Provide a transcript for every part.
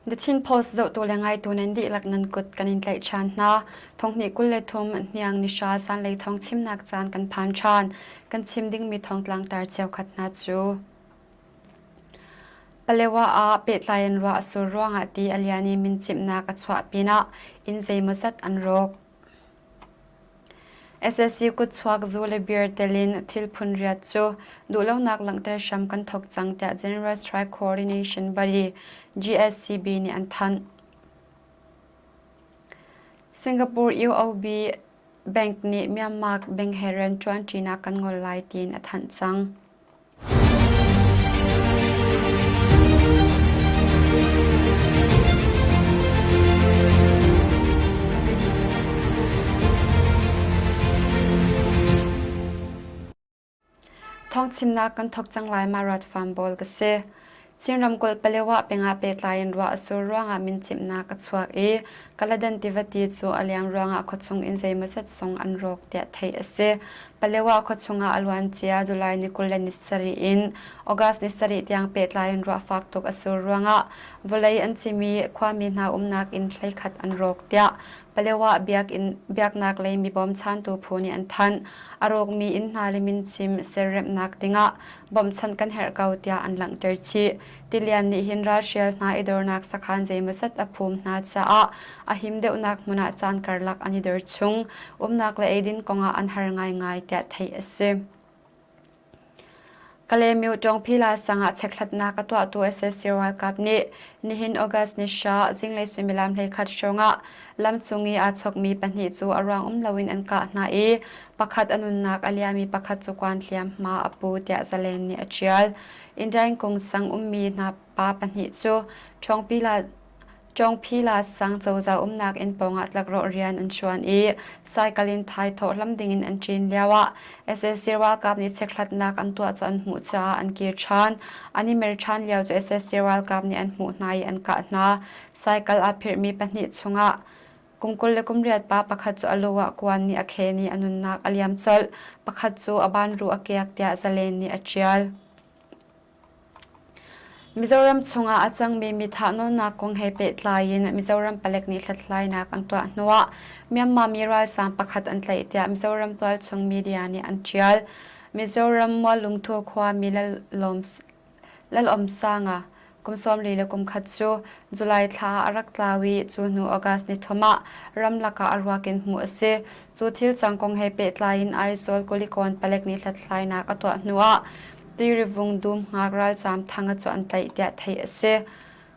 The Chin Post zohtu le ngaitu nan dihlak nan kut kan in tlaih ṭhan hna. Thonghnih 23 hniang nihra zanlei thawng chimnak caan kan phan ṭhan. Kan chim dingmi thawngtlang tar cheukhat hna cu. Palewa ah pehtlai in ruah a sur ruangah ti a lian i mincimhnak a chuah pinah inn zeimawzat an rawk. SSC kutchuak zu le beer tel in thil phun riat cu duhlonak langhter hram kan thawk cang tiah General Strike Coordination Body GSCB nih an thanh. Singapore UOB Bank nih Myanmar bank he rianṭuanṭinak kan ngol lai tiin a thanh cang. Thawngchimnak kan thawk cang lai ma rat farm bawl ka si. Chin ramkulh Palewa pengah pehtlai in ruah a sur ruangah mincimhnak a chuak i Kaladan tivati cu a liang ruangah khuachung inn zeimawzat sung an rawk tiah theih a si. Palewa khuachung ah a luancia July ni 27 in August ni sarih tiang pehtlai in ruah fak tuk a sur ruangah vawlei an cimi khuami hna umnak inn hleikhat an rawk tiah Palewa biakinn biaknak lei mi bawmchantu phu nih an thanh. A rawkmi inn hna le mincim serremhnak dingah bawmhchanh kan herh ko tiah an langhter chih. Tilian nih hin ralhrial hna i dornak sakhan zeimawzat a phum hna caah a him deuhnak hmun ah caan karlak an i dor chung. Umnak le eidin kongah an har ngaingai tiah theih a si. Kalaymyo Ṭawngphila sang ah chekhlatnak a tuahtu SSC ralkap nih nihin August ni hra zinglei suimilam 11 hrawngah lamcung i aa chokmi pahnih cu a ruang um loin an kah hna i pakhat a nunnak a liami pakhat cu kuan hliamhma a pu tiah Zalen nih a ṭial. Indaing kung sang ummi hna pa pahnih cu Ṭawngphila sang cozah umnak inn pawngah tlakrawh rian an ṭuan i cycle in thaithawh hlam dingin an ṭin lioah sac ralkap nih chekhlatnak an tuah cu an hmuh caah an kir ṭhan. An i mer ṭhan lio cu sac ralkap nih an hmuh hna i an kah hna. Cycle aa phirhmi pahnih chungah Kum 28 pa pakhat cu a lu ah kuan nih a khen i a nunnak a liam colh. Pakhat cu a banruh a kiak tiah Zalen nih a ṭial. Mizoram chungah a cangmi mi thahnawnnak kong he pehtlai in Mizoram palek nih hlathlainak an tuah hnuah Myanmar mi ralzaam pakhat an tlaih tiah Mizoram tualchung media nih an ṭial. Mizoram Muallungthu khuami Lalawmsanga kum 41 cu July thla ah a rak tlau i cu hnu August ni thum ah ramlak ah a ruak in hmuh a si. Cu thil cang kong he pehtlai in Aizawl Kulikawn palek nih hlathlainak a tuah hnuah Tuirivung dum hngak ralzaam Thanga cu an tlaih tiah theih a si.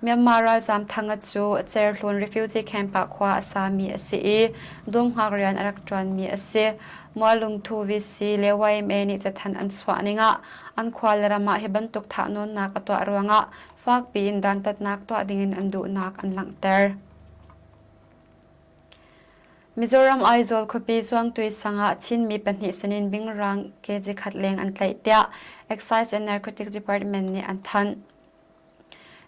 Myanmar ralzaam Thanga cu Cerhlun refugee camp ah khua a sami a si i dum hngak rian a rak ṭuanmi a si. Mualungthu VC le YMA nih cathanh an chuah ning ah an khua le ram ah hi bantuk thahnawnnak a tuah ruangah fakpi in dantatnak tuah dingin an duhnak an langhter. Mizoram Aizawl khuapi Zuangtui sang ah Chinmi pahnih sinin bingrang kg khat leng an tlaih tiah Excise and Narcotics Department nih an thanh.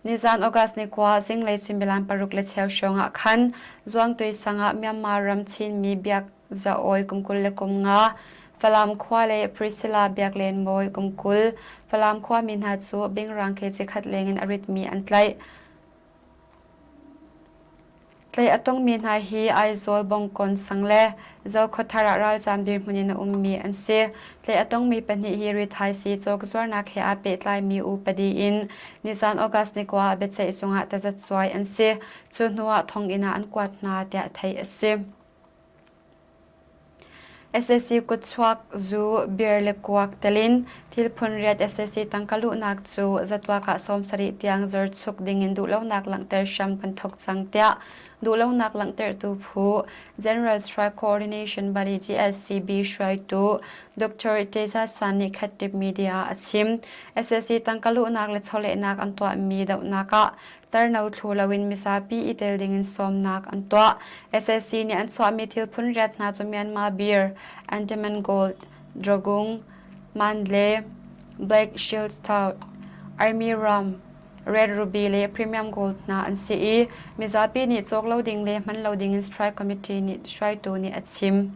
Nizan August ni kua zinglei suimilam paruk le cheu hrawng ah khan Zuangtui sang ah Myanmar ram Chinmi Biak Za Awi kum 25, Falam khua le Priscilla Biak Len Mawi kum 20, Falam khuami hna cu bingrang kg khat leng in a ritmi an tlaih. Tlaih a tongmi hna hi Aizawl Bongkawn sang le Zokhawthar ah ralzaam dirhmun in a ummi an si. Tlaih a tongmi pahnih hi rithaisii cawkzuarnak he aa pehtlaimi upadi in nizan August ni kua ah biaceih zungah tazacuai an si. Cu hnu ah thonginn ah an kuat hna tiah theih a si. Sac kutchuak zu, beer le kuak telin thil phunriat sac tangka luhnak cu zatuak ah 70 tiang zorchuk dingin duhlonak langhter hram kan thawk cang tiah duhlonak langhtertu phu General Strike Coordination Body GSCB hruaitu Dr. Teza San nih Khattip Media ah a chim. Sac tangka luhnak le chawlehnak an tuahmi dohnak ah tarno thlu loin mizapi i tel dingin sawmnak an tuah. SSC nih an chuahmi thil phun riat hna cu Myanmar Beer, Andaman Gold, Dragung, Mandle, Black Shield Stout, Army Rum, Red Ruby le Premium Gold hna an si i mizapi nih cawk lo ding le hman lo dingin Strike Committee nih hruaitu nih a chim.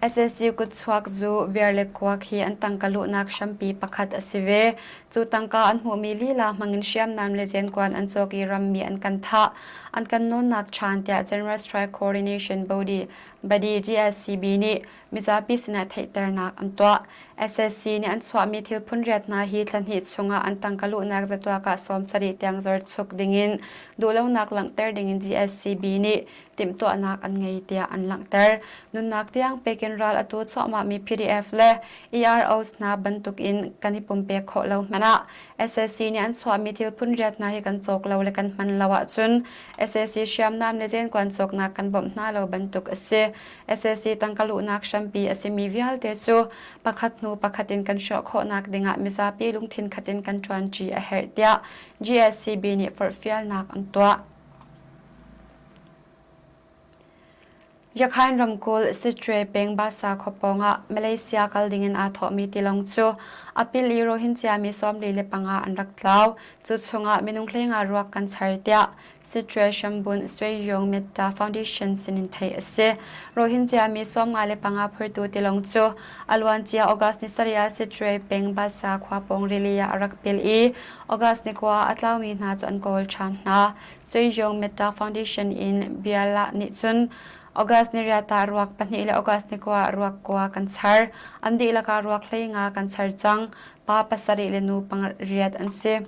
SSC kutchuak zu, beer le kuak hi an tangka luhnak hrampi pakhat a si ve. Cu tangka an hmuhmi lila hmangin hriamnam le zenkuan an cawk i rammi an kan thah, an kan nawnnak ṭhan tiah General Strike Coordination Body, Body GSCB nih mizapi sinah theihternak an tuah. SSC nih an chuahmi thil phunriat hna hi thla hnih chungah an tangka luhnak zatuak ah 70 tiang zorchuk dingin duhlonak langhter dingin GSCB nih timhtuahnak an ngei tiah an langhter. Nunnak tiang pekin ral atu chuahmahmi PDF le EROs hna bantukin kan i pumpek khawh lo hmanh ah SSC nih an chuahmi thil phunriat hna hi kan cawk lo le kan hman lo ahcun SSC hriamnam le zenkuan cawknak kan bawmh hna lo bantuk a si. SSC tangka luhnak hrampi a simi vialte cu pakhat hnu pakhat in kan hrawh khawhnak dingah mizapi lungthin khat in kan ṭuanṭi a herh tiah GSCB nih forhfialnak an tuah. Yakhain ramkulh Sittwe peng Basa khua pawngah Malaysia kal dingin aa thawhmi tilawng cu a pil i Rohingya mi 45 an rak tlau. Cu chungah minung 15 ruak kan char tiah Sittwe Shambun Sweyong Metta Foundation sinin theih a si. Rohingya mi 55 phurtu tilawng cu a luancia August ni sarih ah Sittwe peng Basa khua pawng rili ah a rak pil i August ni kua a tlaumi hna cu an kawl ṭhan hna. Suiyong Metta Foundation in Biala nih cun August ni riat ah ruak pahnih le August ni kua ah ruak kua kan char. An dihlak ah ruak 15 kan char cang. Pa pasarih le nu pariat an si.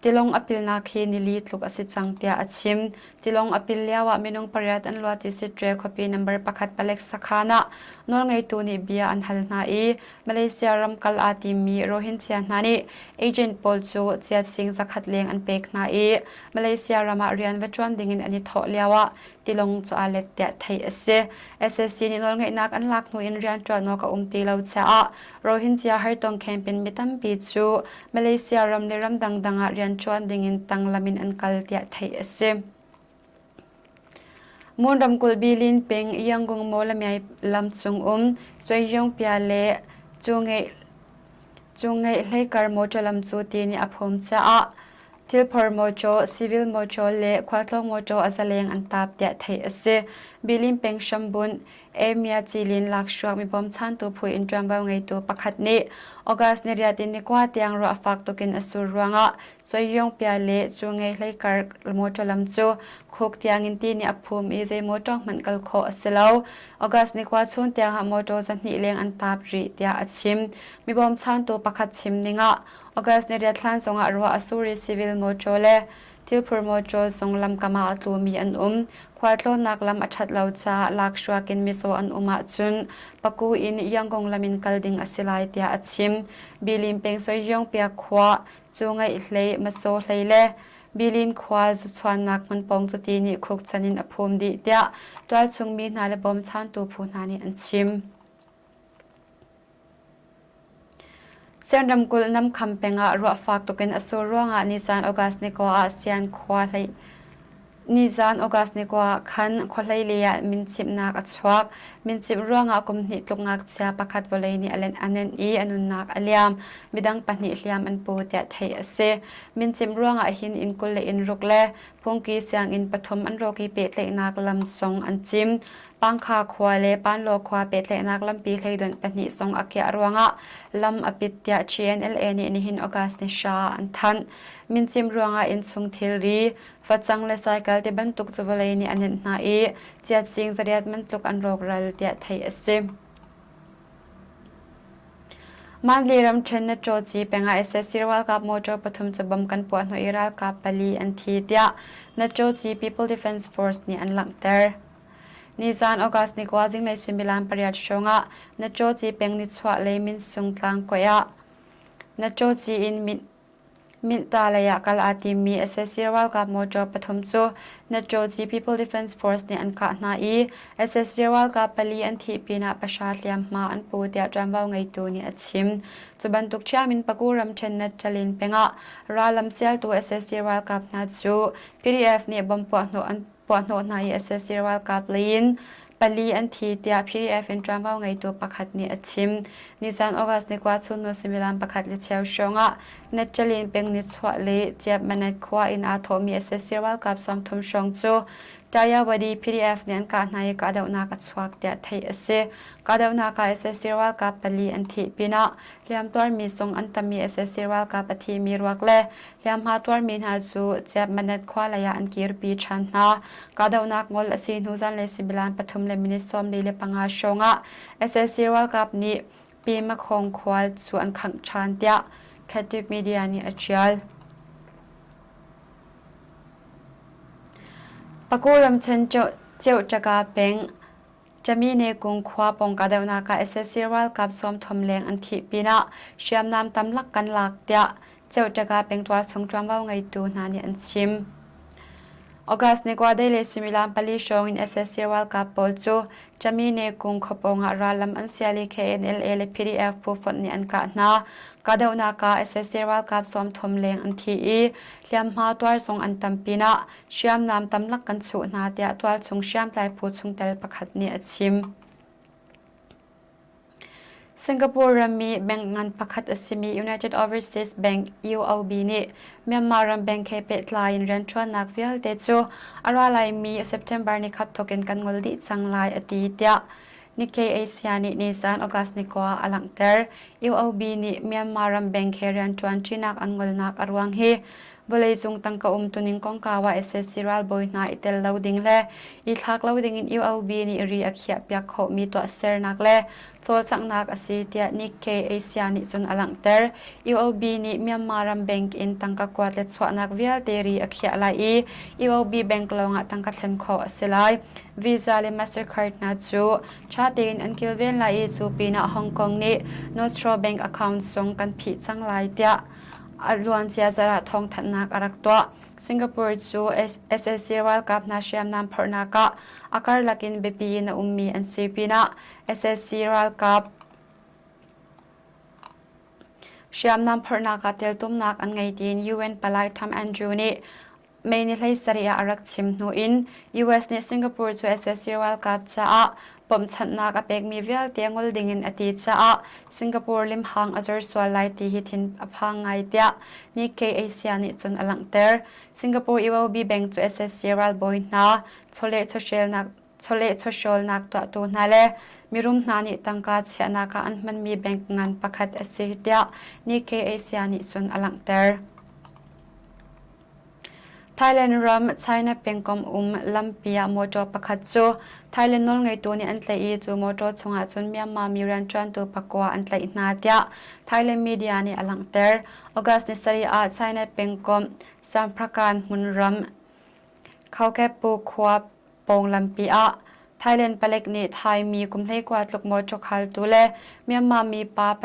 Tilawng a pilnak hi nili tluk a si cang tiah a chim. Tilawng a pil lioah minung pariat an luat i Sitre khuapi number pakhat palek sakhan ah nawlngeitu nih bia an hal hna i Malaysia ram kal aa timmi Rohingya hna nih agent pawl cu chiat sing zakhat leng an pek hna i Malaysia ram ah rian va ṭuan dingin an i thawh lioah tilawng cu aa let tiah theih a si. SAC nih nawlngeihnak an lak hnu in rianṭuan awk a um ti lo caah Rohingya hartong camp in mi tampi cu Malaysia ram le ram dangdang ah rianṭuan dingin tanglam in an kal tiah theih a si. Mon ramkulh Bilin peng Yangon Mawlamyai lam cung um Suiyongpia le Cungeih hleikar motor lam cu ti nih a phum caah thilphor motor, civil motor le khualtlawng motor a zaleng an tap tiah theih a si. Bilin peng hrambunh Emia Cilin lakhruak mi bawmchantu phu in ṭuanvo ngeitu pakhat nih August ni riat in ni kua tiang ruah fak tukin a sur ruangah Soiyongpia le Cungei hleikar motor lam cu khuk tiangin ti nih a phum i zei motor hmanh kal khawh a si lo. August ni kua chun tiangah motor 200 leng an tap rih tiah a chim. Mi bawmchantu pakhat chim ningah August ni riat hlan zongah ruah a sur i civil motor le thilphur motor zong lamkam ah a tlumi an um. Khualtlawnnak lam a ṭhat lo caah lakhruak in mizaw an um ahcun Paku in Yangon lam in kal ding a si lai tiah a chim. Bilin peng Soiyongpia khua cu ngaih hlei masaw hlei le Bilin khua zuchuannak hmun pawng cu ti nih khukchan in a phum dih tiah tualchung mi hna le bawmchantu phu hna nih an chim. Sian ramkulh Namkham peng ah ruah fak tukin a sur ruangah nizan August ni kua ah Sian khua hlei Nizan August ni kua ah khan khuahlei lei ah mincimhnak a chuak. Mincimh ruangah kum hnih tluk ngakchia pakhat vawlei nih a len a nenh i a nunnak a liam. Midang pahnih hliam an pu tiah theih a si. Mincimh ruangah hin inn 20 le inn ruk le phungki sianginn pathum an rawk i pehtlaihnak lam zong an cim. Pangkha khua le Panlaw khua pehtlaihnak lampi hleidonh pahnih zong a kiah ruangah lam a pit tiah GNLA nih nihin August ni hra ah an thanh. Mincimh ruangah innchung thilri, facang le saikal ti bantuk cu vawlei nih a nenh hna i chiat sing zariat man tluk an rawkral tiah theih a si. Mandalay ramṭhen Natrawci peng ah sac ralkap motor pathum cu bom kan puah hnawh i ralkap pali an thi tiah Natrawci People Defense Force nih an langhter. Nizaan August ni kua zinglei suimilam pariat hrawng ah Natrawci peng nichuah lei Minsung tlang kuai ah Natrawci in Minta lei ah kal aa timmi sac ralkap motor pathum cu Natrawci People Defense Force nih an kah hna i sac ralkap pali an thih pinah pahra hliamhma an pu tiah ṭuanvo ngeitu nih a chim. Cu bantuk ṭhiam in Paku ramṭhen Natchalin peng ah rallam sialtu sac ralkap hna cu PDF nih bomb puahhnawh an puahhnawh hna i sac ralkap lei in pali an thi tiah PDF in ṭuanvo ngeitu pakhat nih a chim. Nizan August ni kua chunhnu suimilam pakhat le cheu hrawng ah Netchalin peng nichuah le Chiapmanet khua in aa thawhmi sac ralkap 30 hrawng cu. Tayawadi PDF nih an kah hna i kahdohnak a chuak tiah theih a si. Kahdohnak ah sac ralkap pali an thih pinah hliamtuarmi zong an tam i sac ralkap a thimi ruak le hliamhma tuarmi hna cu Chiapmanet khua lei ah an kirpi ṭhan hna. Kahdohnak ngol a si hnu zanlei suimilam pathum le minute 45 hrawng ah sac ralkap nih Pi Makhong khua cu an khangh ṭhan tiah Khatib Media nih a ṭial. Paku ramṭhen Ceuṭaka peng Camine kung khua pawng kahdohnak ah sac ralkap 30 leng an thih pinah hriamnam tamlak kan lak tiah Ceuṭaka peng tualchung ṭuanvo ngeitu hna nih an chim. August ni kua dei le suimilam pali hrawng in sac ralkap pawl cu Camine kung khua pawng ah rallam an sial i KNLA le PDF phu fonh nih an kah hna. Kahdohnak ah sac ralkap 30 leng an thi i hliamhma tuar zong an tam pinah hriamnam tamlak kan chuh hna tiah tualchung hriamtlai phu chungtel pakhat nih a chim. Singapore rammi bank ngan pakhat a simi United Overseas Bank UOB nih Myanmar ram bank he pehtlai in rianṭuannak vialte cu a ra laimi September ni khat thawk in kan ngol dih cang lai a ti tiah Nikkei Asia nih nizan August ni kua a langhter. UOB nih Myanmar ram bank he rianṭuan ṭinak an ngolnak a ruang hi vawleicung tangka umtuning kongkau ah sac ralbawi hna i tel lo ding le i thlak lo dingin UOB nih ri a khiahpiak khawhmi tuahsernak le cawlcanghnak a si tiah Nikkei Asia nih cun a langhter. UOB nih Myanmar ram bank in tangka kuat le chuahnak vialte ri a khiah lai i UOB bank lawngah tangka thlen khawh a si lai. Visa le Mastercard hna cu ṭha tein an kilven lai i cu pinah Hong Kong nih Nostro bank account zong kan phih cang lai tiah a luancia zarh ah thawngthanhnak a rak tuah. Singapore cu sac ralkap hna hriamnam phorhnak ah a karlak in biapi in a ummi an si pinah sac ralkap hriamnam phorhnak ah teltumnak an ngei tiin UN palai Tom Andrew nih May ni 17 ah a rak chim hnu in US nih Singapore cu sac ralkap caah bawmhchanhnak a pekmi vialte ngol dingin a ti caah Singapore limhang a zor sual lai ti hi thin a phang ngai tiah Nikkei Asia nih cun a langhter. Singapore UOB Bank cu sac ralbawi hna chawleh chawhrilnak chawleh chawhrawlnak tuahtu hna le mirum hna nih tangka chiahnak ah an hmanmi bank ngan pakhat a si tiah Nikkei Asia nih cun a langhter. Thailand ram China pengkomh um lampi ah motor pakhat cu Thailand nawlngeitu nih an tlaih i cu motor chungah cun Myanmar mi rianṭuantu pakua an tlaih hna tiah Thailand media nih a langhter. August ni sarih ah China pengkomh Samprakan hmunram Khaukepu khua pawng lampi ah Thailand palek nih Thai mi kum 19 tluk motor khaltu le Myanmar mi pa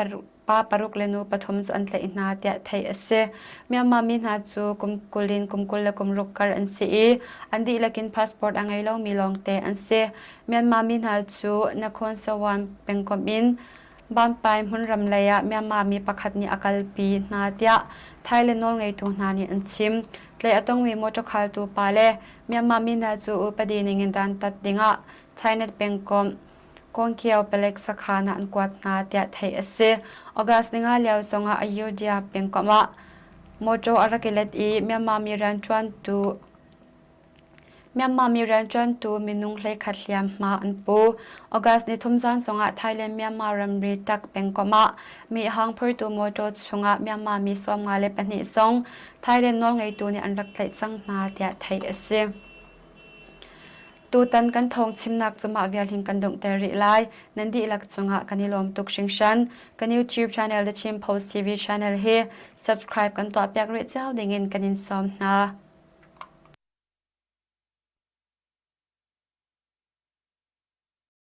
pa paruk le nu pathum cu an tlaih hna tiah theih a si. Myanmar mi hna cu kum 20 in kum 20 le kum ruk kar an si i an dihlak in passport a ngei lomi lawngte an si. Myanmar mi hna cu Nakhon Sawan pengkomh in Banpai hmunram lei ah Myanmar mi pakhat nih a kalpi hna tiah Thailand nawlngeitu hna nih an chim. Tlaih a tongmi motor khaltu pa le Myanmar mi hna cu upadi ningin dantat dingah Thailand pengkomh Kawngkio palek sakhan ah an kuat hna tiah theih a si. August ninga lio zongah Ayodhya pengkomh ah mawṭaw a rak i let i Myanmar mi rianṭuantu Myanmar mi rianṭuantu minung 11 hliamhma an pu. August nithum zan zongah Thailand Myanmar ramri Tak pengkomh ah mehhang phurtu mawṭaw chungah Myanmar mi 52 zong Thailand nawlngeitu nih an rak tlaih cang hna tiah theih a si. Tutan kan thawng chimnak cu mah vial hin kan donghter rih lai. Nan dihlak cungah kan i lawm tuk hringhran. Kan YouTube channel The Chin Post TV channel hi subscribe kan tuahpiak rih cio dingin kan in sawm hna.